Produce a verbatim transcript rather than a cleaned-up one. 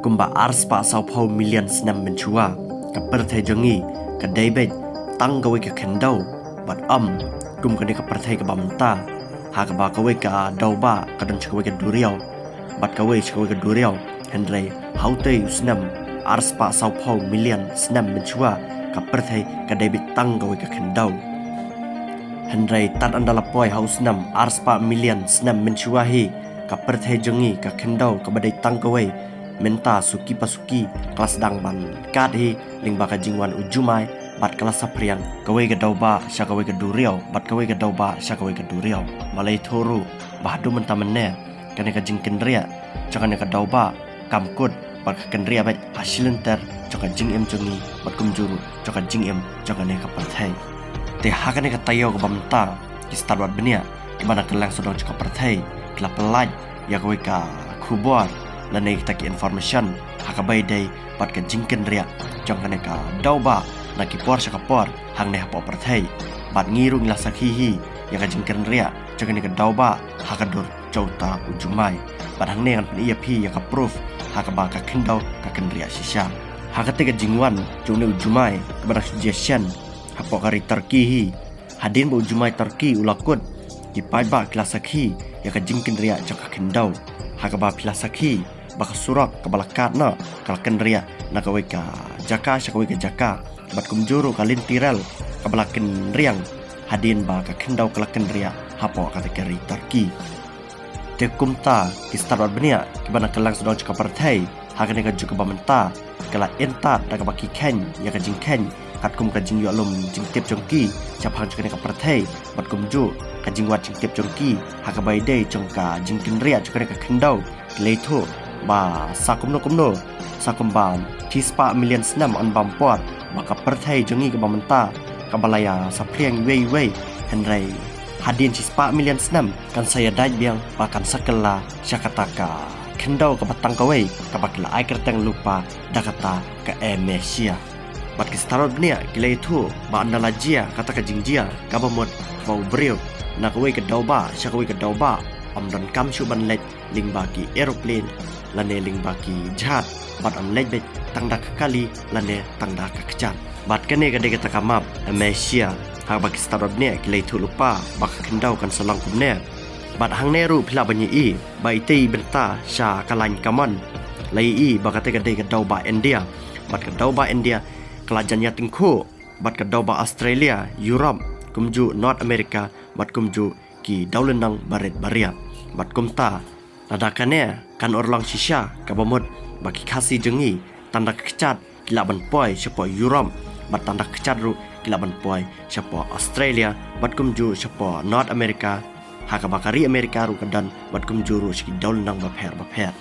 Kumba arspah sawphew million snem mynshuwa, ka pyrthei jong ngi ka dei beit tang kawei ka khyndew, bad ym kum kane ka pyrthei kaba mynta, ha kaba kawei ka dewbah ka don sha kawei ka duriaw, bad kawei sha kawei ka duriaw. Hynrei ha utei u snem arspah sawphew million snem mynshuwa, ka pyrthei ka dei beit tang kawei ka khyndew. Hynrei tad ynda la poi ha u snem arspah million snem mynshuwa hi, ka pyrthei jong ngi ka khyndew kaba dei tang kawei mynta suki pa suki ka la sdang ban kad hi lyngba ka jingwan u jumai, bad ka la saphriang kawei ka dewbah sha kawei ka duriaw, bad kawei ka dewbah sha kawei ka duriaw. Balei thuh ruh ba haduh mynta mynne kane ka jingkynriah jong kane ka dewbah kam kut, bad ka kynriah beit ha shilynter jong ka jingim jong ngi, bad kumjuh ruh jong ka jingim jong kane ka pyrthei. Te ha kane ka taïew kaba mynta, ki stad wad bniah kiba na kylleng sawdong jong ka pyrthei ki la pyllait ïa kawei ka khubor lane kita ki information ha kaba ïadei bad ka jingkynriah jong kane ka dewbah na ki por sha ka por hangne hapoh pyrthei. Bad ngi ruh ngi la sakhi hi ïa ka jingkynriah jong kane ka dewbah ha ka dur jong uta u jumai. Bad hangne ngan pyni ïa phi ïa ka proof ha kaba ka khyndew ka kynriah shisha. Ha katei ka jingwan jong une u jumai kaba dang shu jia shen hapoh ka ri Turkey hi, hadien ba u jumai Turkey u la kut, ki paidbah ki la sakhi ïa ka jingkynriah jong ka khyndew, ha kaba phi la sakhi ba ka surok kaba la kad noh ka la kynriah na kawei ka jaka sha kawei ka jaka, bad kumjuh ruh ka lynti rel kaba la kynriang hadien ba ka khyndew ka la kynriah hapoh katei ka ri Turkey. Te kumta ki stad wad bniah kiba na kylleng sawdong jong ka pyrthei ha kane ka juk kaba mynta ka la intad da kaba ki kheiñ ïa ka jingkheiñ katkum ka jingïohlum jingtip jong ki shaphang jong kane ka pyrthei, bad kumjuh ka jingwad jingtip jong ki ha kaba ïadei jong ka jingkynriah jong kane ka khyndew. Ki la ïathuh ba sa kumno kumno, sa kumba shispah million snem yn bam por, ba ka pyrthei jong ngi kaba mynta kaba la ïa saphriang iwei iwei, hynrei hadien shispah million snem kan sa ïadait biang bad kan sa kylla sha kata ka khyndew kaba tang kawei kaba ki la ai kyrteng lypa da kata ka Amnesia. Bad ki stad wad bniah ki la ïathuh ba ynda la jia kata ka jingjia kaba mut ba u briew na kawei ka dewbah sha kawei ka dewbah, ym donkam shuh ban leit lyngba ki aeroplane lane lyngba ki jahaj, bad yn leit beit tang da ka kali lane tang da ka kjat. Bad kane ka dei kata ka map Amnesia ha kaba ki stad wad bniah ki la ïathuh lypa ba ka khyndew kan sa long kumne. Bad hangne ruh phi lah ban ïohi ba itei i bynta sha ka lain kamon, la ïohi ba katei ka dei ka dewbah India, bad ka dewbah India ka la jan ïatyngkhuh bad ka dewbah Australia, Europe, kumjuh North America, bad kumjuh ki dewlynnong barit baria. Bad kumta, lada kane kan urlong shisha kaba mut ba ki Khasi jong ngi tang da ka kjat ki lah ban poi shapoh Europe, bad tang da ka kjat ruh ki lah ban poi shapoh Australia, bad kumjuh shapoh North America, ha kaba ka ri America ruh ka don, bad kumjuh ruh sha ki dewlynnong bapher bapher.